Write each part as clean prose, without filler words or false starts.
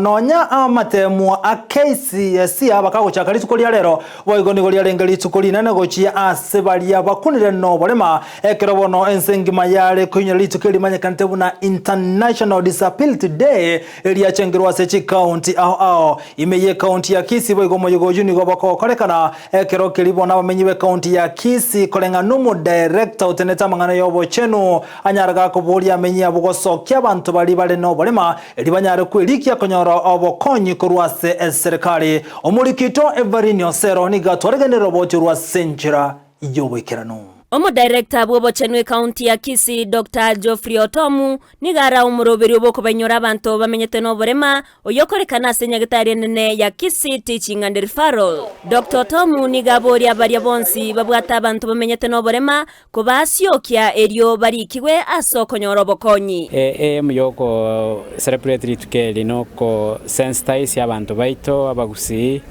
Nonya amateemwa a KCSE bakagochaka rituko ria rero, boigo nigo riarenge rituko rinene gochia ase baria bakunire noborema, ekero bono ense engima yare koinyora rituko erimanyekanete buna International Disability Day eriachengerwe ase chikaunti ao ao. Ime y'ekaunti ya Kisii boigo omoyega oyio nigo bokogokorekana ekero keria bono abamenyi b'ekaunti ya Kisii koreng'ana n'omodirector otenete amang'ana y'obochenu anyare gakoboria amenyi abwo gosokia abanto baria bare noborema erio banyare kwerikia konyora obokonyi korwa ase eserekari. Omoriki oito Everine Osero nigo atwaregenire roboti orwo ase enchera y'oboikeranu. Omodirector bw'obochenu ekaunti ya Kisii Doctor Geoffrey Otomu nigo ara omoroberio bw'okobainyora abanto bamenyete noborema oyokorekana ase nyagetari enene ya Kisii Teaching and Referral. Doctor Otomu nigo aboria baria bonsi babwate abanto bamenyete noborema Kobasiokia erio barikigwe ase okonyora obokonyi. Aim yoko celebrate rituko eri noko sensitize abanto baito abagusii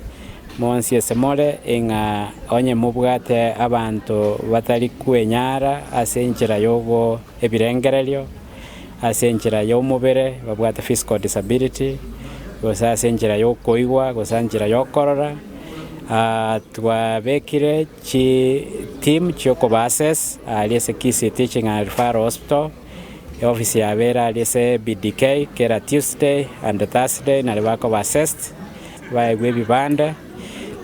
monsi ase more ing'a onye mobwate abanto batari kwenyara ase enchera yogo ebirengererio, ase enchera yomobere babwate physical disability, gose ase enchera yokoigwa gose enchera yokorora, twabekire. Chi team chiokoba assess aria ase Kisii Teaching and Referral Hospital, eofisi yabo ere aria ase BDK kera Tuesday and Thursday nario bakoba assessed, baegwe ebibande,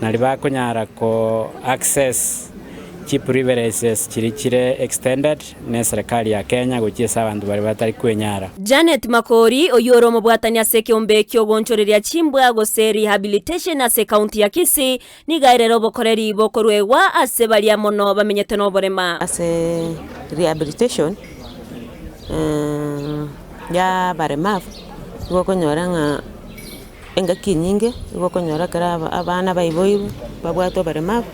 nario bakonyara ko access chi privileges chiria chire extended ne eserekari ya Kenya gochia ase abanto baria batari kwenyara. Janet Makori, oyio ore omobwatani ase ekeombe ki'ogoonchoreria chimbwa gose rehabilitation ase ekaunti ya Kisii, Nigo airere obokoreri bokoruegwa ase baria mono bamenyete noborema. Ase rehabilitation ya abaremavu, nigo okonyora ng'a engaki enyinge nigo okonyora ekero abana baiboirwe babwate oboremavu,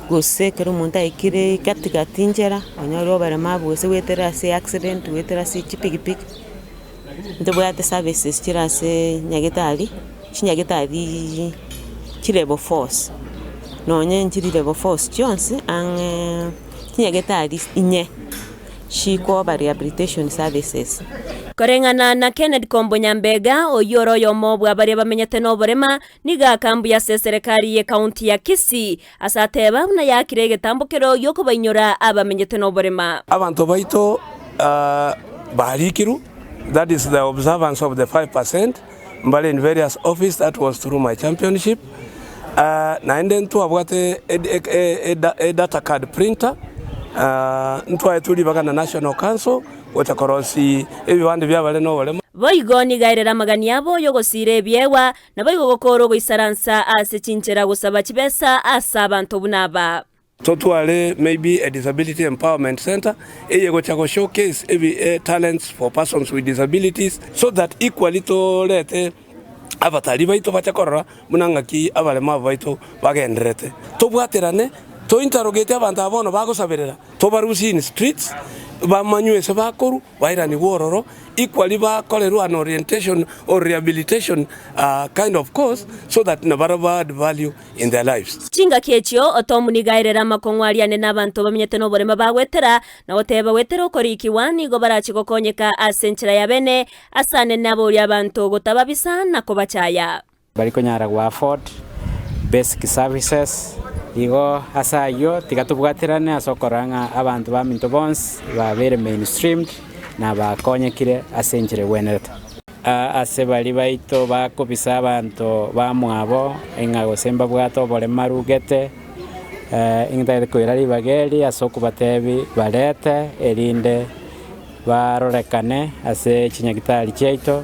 gose ekero omonto aikire katikati nchera onyore oboremavu gose goetera ase accident, goetera ase chipikipiki, ntobwate services chire ase nyagetari. Chinyagetari chi level fours, nonye nchiri level fours chionsi ang'e chinyagetari inye chikoba rehabilitation services. Koreng'ana na Kennedy Kombo Nyambega, oyio ore oyomo bwa baria bamenyete noborema, nigo akambuya ase eserekari y'ecounty ya Kisii ase ateba buna yaakire egetambo kero giokobainyora abamenyete noborema. Abanto baito barikirwe, that is the observance of the 5%. Mbare in various office that was through my championship naende ntwabwate e data card printer ntwaetwe ribaga na National Council gocha korosia ebibande biabare noboremo. Boigo nigo airere amagani abo y'ogosiira ebiegwa, naboigo gokoora ogoisaransa ase chinchera gosaba chibesa ase abanto buna aba. Totware maybe a disability empowerment centre eye egocha go showcase ebi talents for persons with disabilities so that equally torete abatalii baito bache korora buna ng'aki abaremavu baito bagendererete. Tobwaterane to interrogate abanto aba bono bagosaberera tobarusie in streets bamanywe ase bakorwa. Bairanigwe ororo, equally bakorerwe an orientation or rehabilitation kind of course so that nabarabwo ba add value in their lives. Chingaki echio Otomu nigo airere amakong'u aria ane nabanto bamenyete noborema bagwetera, na goteba goetera okorikigwa nigo barache gokonyeka ase enchera ya bene, ase anene aborie abanto gotababisa na kobachaya. Bari konyara go afford basic services, igo ase ayio tiga tobwaterane ase okorora ng'a abanto baminto bonsi babeire mainstreamed na bakonyekire ase enchera egwenerete. Ase baria baito bakobisa abanto bamwabo ng'a gose mbabwate oboremaru gete, intagete koira ribaga eri ase okobatebi barete erinde barorekane ase chinyagitari chiaito,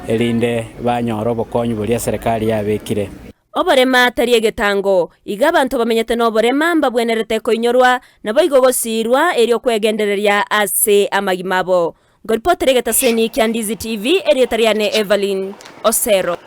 erinde banyore obokonyi boria eserekari yabekire. Oborema tari egetango. Iga abanto bamenyete noborema mbabwenerete koinyorwa, naboigo gosiirwa erio kwegendereria ase amagima abo. Ngoripotera egetaseni kia Ndizi TV, erieta riane Evelyn Osero.